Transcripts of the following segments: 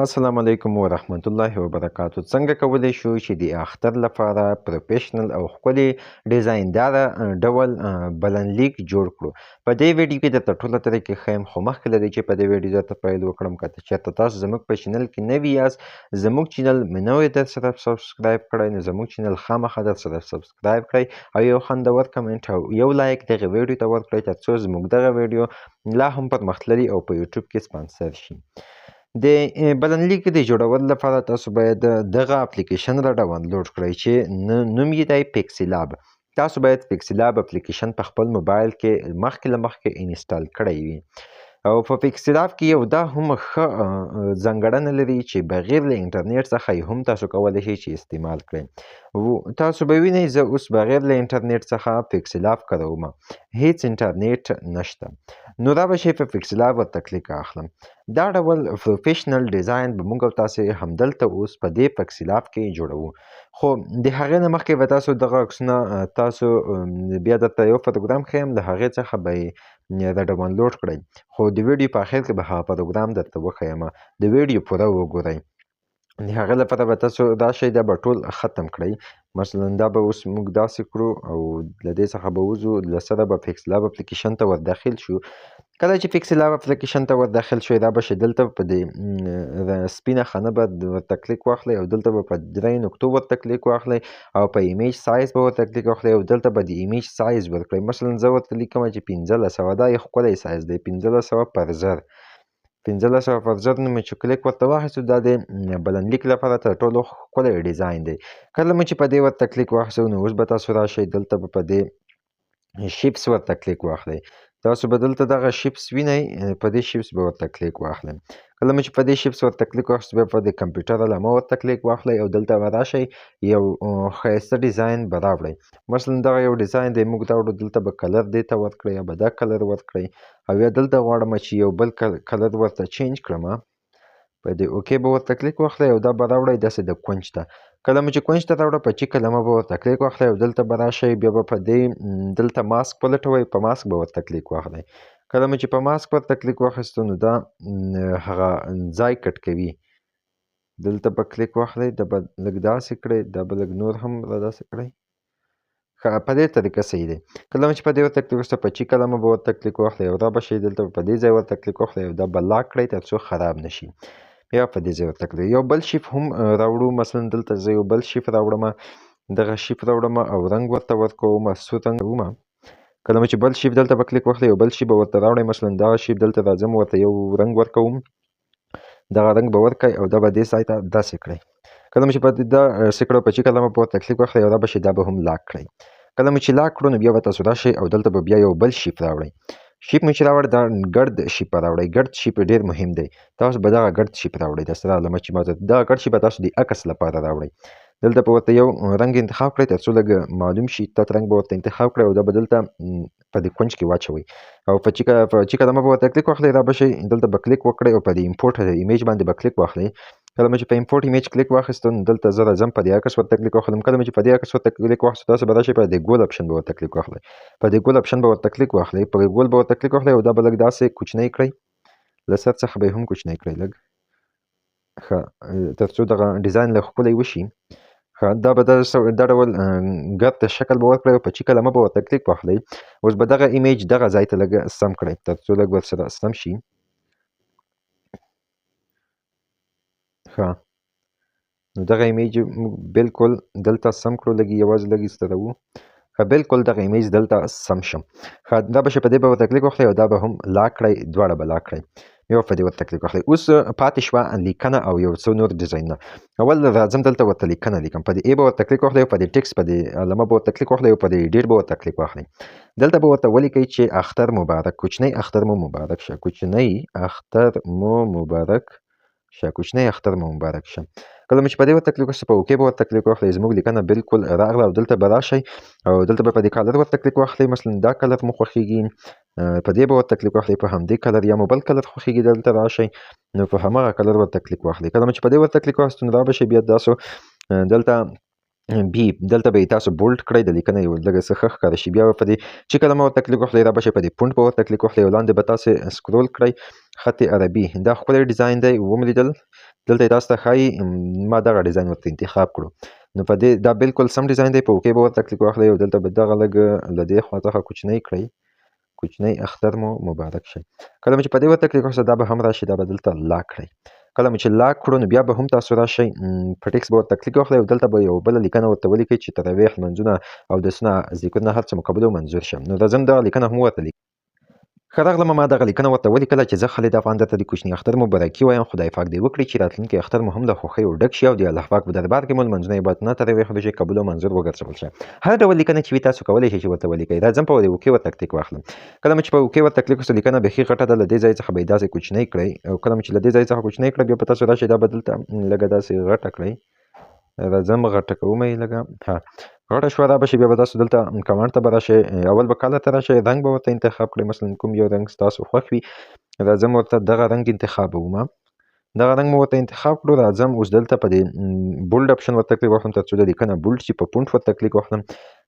السلام علیکم ورحمت الله وبرکاتو. څنګه کولی شو چې د اختر لپاره professional او ښکلي ډیزاینداره ډول بلنلیک جوړ کړو؟ په دې ویډیو کې درته ټوله طریقې ښیم، خو مخکې له دې چې په دې ویډیو درته پیل وکړم، که چېرته تاسو زموږ په channel کې نوي یاست، زموږ channel مې نوی در سره subscribe کړئ، نو زموږ channel خامخا در سره subscribe کړئ او یو خوندور comment او یو like دغې ویډیو ته ورکړئ، تر څو زموږ دغه ویډیو لا هم پرمختللي او په یوټیوب کې سپانسر شي. د بلنلیک د جوړولو لپاره تاسو باید دغه اپلیکیشن را ډاونلوډ کړئ چې نوم یې دی PixelLab. تاسو باید PixelLab اپلیکیشن په خپل موبایل کې مخکې له مخکې install کړی وي. او په PixelLab کې یو دا هم ښه ځانګړنه لري چې بغیر له انټرنیټ څخه یې هم تاسو کولی شئ چې استعمال کړئ. تاسو به وینئ زه اوس بغیر له انټرنیټ څخه PixelLab کاروم، هیڅ انټرنیټ نشته. نو را به شئ په PixelLab ورته کلیک اخلم. دا ډول professional design به موږ او تاسې همدلته اوس په دې PixelLab کې جوړوو. خو د هغې نه مخکې به تاسو دغه عکسونه تاسو بیا درته یو پروګرام ښیم، له هغې څخه به یې را ډاونلوډ کړئ. خو د ویډیو په اخر کې به هغه پروګرام درته وښیم، د ویډیو پوره وګورئ. د هغې لپاره به تاسو راشئ، دا به ټول ختم کړئ. مثلا دا به اوس موږ داسې کړو او له دې څخه به وځو، له سره به PixelLab اپلیکیشن ته ور داخل شو. کله چې PixelLab اپلیکیشن ته ور داخل شوئ، دا به شئ دلته په دې سپینه خانه به ورته کلیک واخلئ او دلته به په درې نقطو ورته کلیک واخلئ او په image size به ورته کلیک واخلئ او دلته به د image size ورکړئ. مثلا زه ورته لیکم چې 1500، دا یو ښکلی سایز دی، 1500 پر 1000. 1500 پر 1000 نو مې چې کلیک ورته واخیستو، دا د بلنلیک لپاره تر ټولو ښکلی ډیزاین دی. کله مو چې په دې ورته کلیک واخیستو، نو اوس به تاسو راشئ دلته به په دې shapes ورته کلیک واخلئ. تاسو به دلته دغه shapes وینئ، په دې shapes به ورته کلیک واخلئ. کله مو چې په دې shapes ورته کلیک واخیستو، بیا په دې کمپیوټر علامه ورته کلیک واخلئ او دلته به راشئ یو ښایسته ډیزاین به راوړئ. مثلا دغه یو ډیزاین دی موږ راوړو، دلته به color دې ته ورکړئ یا به دا color ورکړئ او یا دلته غواړم چې یو بل color ورته change کړم، په دې okay به ورته کلیک واخلئ او دا به راوړئ داسې د کونج ته. کله مو چې کونج ته راوړه، په چې کلمه به ورته کلیک واخلئ او دلته به راشئ، بیا به په دې دلته ماسک ولټوئ، په ماسک به ورته کلیک واخلئ. کله مو چې په ماسک ورته کلیک واخیستو، نو دا هغه ځای کټ کوي. دلته به کلیک واخلئ، دا به لږ داسې کړئ، دا به لږ نور هم را داسې کړئ. ښه، په دې طریقه صحیح دی. کله مو چې په دې ورته کلیک وکړ، په چې کلمه به ورته کلیک واخلئ او را به شئ دلته به په دې ځای ورته کلیک واخلئ او دا به lock کړئ تر څو خراب نه شي. بیا په دې ځای ورته کړئ. یو بل shape هم راوړو. مثلا دلته زه یو بل shape راوړم، دغه shape راوړم او رنګ ورته ورکوم، سور رنګ کوم. کله مو چې بل shape دلته به کلیک واخلئ، یو بل shape به ورته راوړئ. مثلا دغه shape دلته راځم، ورته یو رنګ ورکوم، دغه رنګ به ورکړئ او دا به دې ځای ته داسې کړئ. کله مو چې په دا څه کړو، په چې کلمه به ورته کلیک واخلئ او دا به شي، دا به هم lock کړئ. کله مو چې lock کړو، نو بیا به تاسو راشئ او دلته به بیا یو بل shape راوړئ. shape مو چې راوړ، دا ګرد shape به راوړئ. ګرد shape ډېر مهم دی، تاسو به دغه ګرد shape راوړئ. دا سره علامه چې ماته دغه ګرد shape به تاسو د عکس لپاره راوړئ. دلته به ورته یو رنګ انتخاب کړئ تر څو لږ معلوم شي. تت رنګ به ورته انتخاب کړئ او دا به دلته په دې کونج کې واچوئ او په چې کلمه به ورته کلیک واخلئ، را به شئ دلته به کلیک وکړئ او په دې import image باندې به کلیک واخلئ. کله مو چې په import image کلیک واخیستو، نو دلته زه راځم په دې عکس ورته کلیک واخلم. کله مو چې په دې عکس ورته کلیک واخیستو، تاسو به راشئ په دې ګول option به ورته کلیک واخلئ. په دې ګول option به ورته کلیک واخلئ، په ګول به ورته کلیک واخلئ او دا به لږ داسې کوچنی کړئ، له سر څخه به یې هم کوچنی کړئ لږ، ښه، تر څو دغه ډیزاین لږ ښکلی وشي. ښه، دا به دا ډول ګرد شکل به ورکړئ او په چې کلمه به ورته کلیک واخلئ. اوس به دغه image دغه ځای ته لږ سم کړئ تر څو لږ ورسره سم شي. ښه، نو دغه image موږ بالکل دلته سم کړو، لږ یوازې لږ ستروو. ښه، بالکل دغه image دلته سم شم. ښه، دا به شي په دې به ورته کلیک واخلئ او دا به هم lock کړئ، دواړه به lock کړئ. یو په دې ورته کلیک واخلئ. اوس پاتې شوه لیکنه او یو څو نور ډیزاینونه. اول راځم دلته ورته لیکنه لیکم. په دې ای به ورته کلیک واخلئ، په دې ټیکس په دې علامه به ورته کلیک واخلئ او په دې ډیټ به ورته کلیک واخلئ. دلته به ورته ولیکئ چې اختر مبارک، کوچنی اختر مو مبارک شه، کوچنی اختر مو مبارک شه، کوچنی اختر مو مبارک شه. کله مو چې په دې ورته کلیک وکړ، په okay به ورته کلیک واخلئ. زموږ لیکنه بالکل راغله او دلته به راشئ او دلته به په دې color ورته کلیک واخلئ. مثلا دا color مو خوښېږي، په دې به ورته کلیک واخلئ، په همدې color یا مو بل color خوښېږي دلته راشئ، نو په هماغه color ورته کلیک واخلئ. کله مو چې په دې ورته کلیک واخیستو، نو را به شئ بیا تاسو دلته بی، دلته به یې تاسو bold کړئ، د لیکنې یو لږه څه ښه ښکاره شي. بیا به په دې چې کله مو ورته کلیک واخلئ، را به شئ په دې font به ورته کلیک واخلئ او لاندې به تاسې scroll کړئ. خط عربي، دا ښکلی ډیزاین دی، ومې لیدل. دلته یې تاسو ته ښایي ما دغه ډیزاین ورته انتخاب کړو. نو په دې دا بالکل سم ډیزاین دی. په OK به ورته کلیک واخلئ او دلته به دغه لږ له دې خوا څخه کوچنی کړئ. کوچنی اختر مو مبارک شي. کله مو چې په دې ورته کلیک وکړ، دا به هم راشي، دا به دلته lock کړئ. کله مو چې lock کړو نو بیا به هم تاسو راشئ، په ټیکس به ورته کلیک واخلئ او دلته به یو بله لیکنه ورته ولیکئ چې تراویح لمونځونه او دسونه ذکرونه هر څه مو قبول او منظور شه. نو راځم دغه لیکنه هم ورته لیکم. ښه راغلم، ما دغه لیکنه ورته ولیکله چې زه خالد افغان درته د کوچني اختر مبارکي وایم. خدای پاک دې وکړي چې راتلونکی اختر مو هم له خوښیو ډک شي او د الله پاک په دربار کې مو لمونځونه، عبادتونه، تراویح، روژې قبول او منظور وګرځول شه. هر ډول لیکنه چې وي تاسو کولی شئ چې ورته ولیکئ. راځم په OK ورته کلیک واخلم. کله مو چې په OK ورته کلیک وکړو، لیکنه بیخي غټه ده، له دې ځای څخه به یې داسې کوچنۍ کړئ. او کله مو چې له دې ځای څخه کوچنۍ کړه، بیا به تاسو راشئ دا به دلته لږه داسې غټه کړئ. راځم غټه کوم یې لږه، ها غټه شوه. را به شي، بیا به تاسو دلته command ته به راشئ، اول به color ته راشئ، رنګ به ورته انتخاب کړئ. مثلا کوم یو رنګ ستاسو خوښ وي، راځم ورته دغه رنګ انتخابوم. دغه رنګ مو ورته انتخاب کړو. راځم اوس دلته په دې bold option ورته کلیک وکړم تر څو د لیکنه bold شي. په font ورته کلیک وکړم.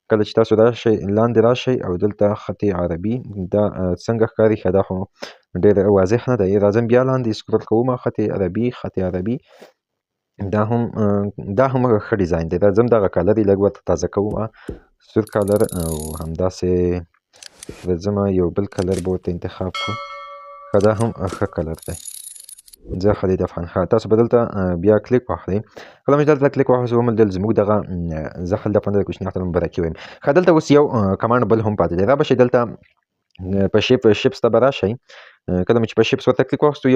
کله چې تاسو راشئ لاندې راشئ او دلته خط عربي دا څنګه ښکاري، ښه دا خو ډېر واضح نه دی. راځم بیا لاندې scroll کوم، خط عربي، خط عربي دا هم ښه ډیزاین دی. راځم دغه color یې لږ ورته تازه کوم، سور color، او همداسې راځم یو بل color به ورته انتخاب کړو. ښه دا هم ښه color دی. زه خالد افغان. ښه تاسو به دلته بیا کلیک واخلئ. کله مې دلته کلیک واخیست، ومې لیدل زموږ دغه زه خالد افغان د کوچني اختر مبارکي وایم. ښه دلته اوس یو command بل هم پاتې دی. را به شئ دلته په shapes ته به راشئ. کله مې چې په shapes ورته کلیک واخیستو،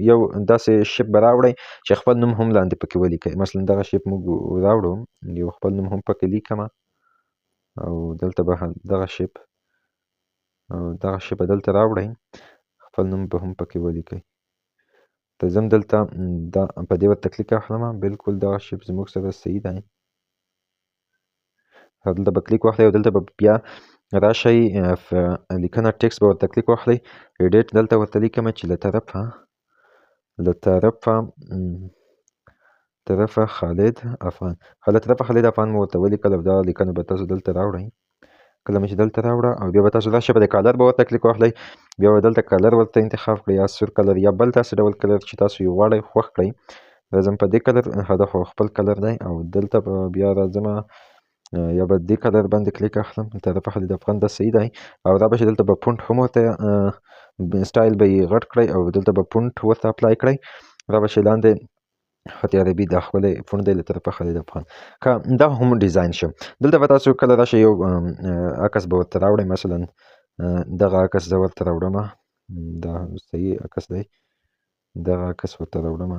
یو داسې shape به راوړئ چې خپل نوم هم لاندې پکې ولیکئ. مثلا دغه shape موږ راوړو، یو خپل نوم هم پکې لیکم، او دلته به دغه shape او دغه shape به دلته راوړئ، خپل نوم به هم پکې ولیکئ. ته ځم دلته دا په دې ورته کلیک اخلم، بالکل دغه shape زموږ سره صحیح دی. دلته به کلیک واخلئ او دلته به بیا راشئ، لیکنه ټیکس به ورته کلیک واخلئ، edit دلته ورته لیکم چې له طرفه خالد افغان. ښه، له طرفه خالد افغان مو ورته ولیکل او دا لیکنه به تاسو دلته راوړئ. کله مې چې دلته راوړه او بیا به تاسو راشئ په دې color به ورته کلیک واخلئ، بیا به دلته color ورته انتخاب کړئ، یا سور color یا بل داسې ډول color چې تاسو یې غواړئ خوښ کړئ. راځم په دې color، ښه دا خو خپل color دی، او دلته به بیا راځم یا به دې color باندې کلیک اخلم، دلته د خالد افغان دا صحیح دی. او را به شي دلته به font هم ورته سټایل به یې غټ کړئ او دلته به font ورته apply کړئ. را به شي لاندې خط عربي دا ښکلی font دی له طرفه خالد افغان. که دا هم ډیزاین شو. دلته به تاسو کله راشئ یو عکس به ورته راوړئ، مثلا دغه عکس زه ورته راوړم، دا صحیح عکس دی، دغه عکس ورته راوړم.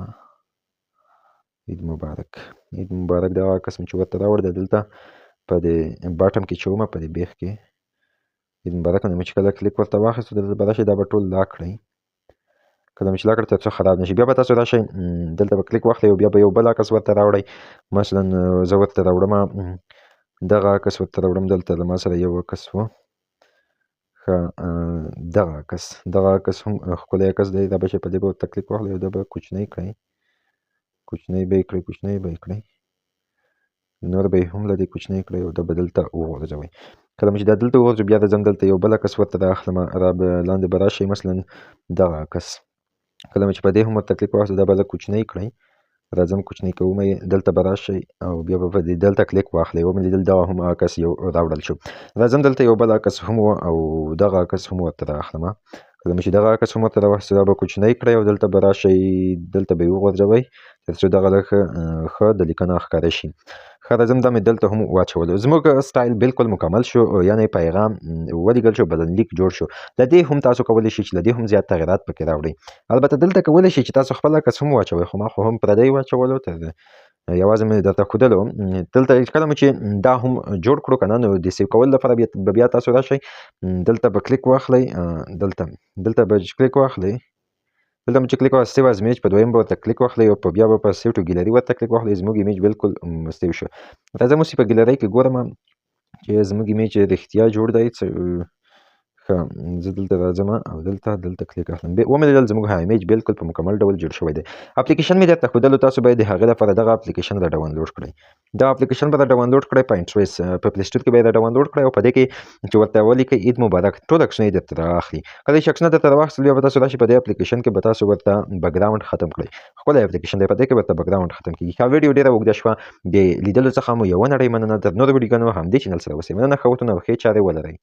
عید مبارک، عید مبارک دغه عکس مې چې ورته راوړ، دی دلته په دې bottom کې چې ومه په دې بیخ کې عید مبارک، نو مې چې کله کلیک ورته واخیستو دلته به راشئ دا به ټول lock کړئ. کله مې چې lock کړ تر څو خراب نه شي. بیا به تاسو راشئ دلته به کلیک واخلئ او بیا به یو بل عکس ورته راوړئ. مثلا زه ورته راوړم دغه عکس ورته راوړم، دلته له ما سره یو عکس و، ښه دغه عکس، دغه عکس هم ښکلی عکس دی. دا به چې په دې به ورته کلیک واخلئ او دا به کوچنی کړئ، کوچنی به یې کړئ، کوچنی به یې کړئ، نور به یې هم له دې کوچنی کړئ او دا به دلته وغورځوئ. کله مې چې دا دلته وغورځو بیا راځم دلته یو بل عکس ورته رااخلم، را به لاندې به راشئ، مثلا دغه عکس. کله مې چې په دې هم ورته کلیک واخیستو دا به لږ کوچنی کړئ، راځم کوچنی کوم یې، دلته به راشئ او بیا به په دې دلته کلیک واخلئ. ومې لیدل دغه هم عکس یو راوړل شو. راځم دلته یو بل عکس هم و او دغه عکس هم ورته رااخلم. کله مې چې دغه عکس هم ورته راواخیستو دا به کوچنی کړئ او دلته به راشئ، دلته به یې وغورځوئ تر څو دغه لږ ښه د لیکنه ښکاره شي. ښه راځم دا مې دلته هم واچولو. زموږ سټایل بالکل مکمل شو، یعنې پیغام ولیکل شو، بلنلیک جوړ شو. له دې هم تاسو کولی شئ چې له دې هم زیات تغیرات پکې راوړئ. البته دلته کولی شئ چې تاسو خپل عکس هم واچوئ، خو ما خو هم پردی واچولو، تر یوازې مې درته ښودلو. دلته کله مو چې دا هم جوړ کړو که نه، نو د save کولو لپاره به بیا تاسو راشئ، دلته به کلیک واخلئ، دلته به کلیک واخلئ، دلته مو چې کلیک واخلئ save as image په دویم به ورته کلیک واخلئ او په بیا به په save to gallery ورته کلیک واخلئ. زموږ image بالکل save شو. راځم اوس یې په ګیلري کې ګورم چې زموږ image رښتیا جوړ دی. څه ښه، زه دلته راځم او دلته کلیک اخلم. ومې لیدل، زموږ هغه image بالکل په مکمل ډول جوړ شوی دی. اپلیکیشن مې درته ښودلو، تاسو باید د هغې لپاره دغه اپلیکیشن را ډاونلوډ کړئ. دا اپلیکیشن به را ډاونلوډ کړئ په انټرویس په Play Store کې به یې را ډاونلوډ کړئ، او په دې کې چې ورته ولیکئ عید مبارک، ټول عکسونه یې درته رااخلي. کله چې عکسونه درته راواخیستل، بیا به تاسو راشئ په دې اپلیکیشن کې به تاسو ورته background ختم کړئ. ښکلی اپلیکیشن دی، په دې کې ورته background ختم کېږي. ښه، ویډیو ډېره اوږده شوه، د لیدلو څخه مو یوه نړۍ مننه. تر نورو ویډیوګانو همدې channel سره اوسئ. مننه، ښه وختونه او ښې چارې ولرئ.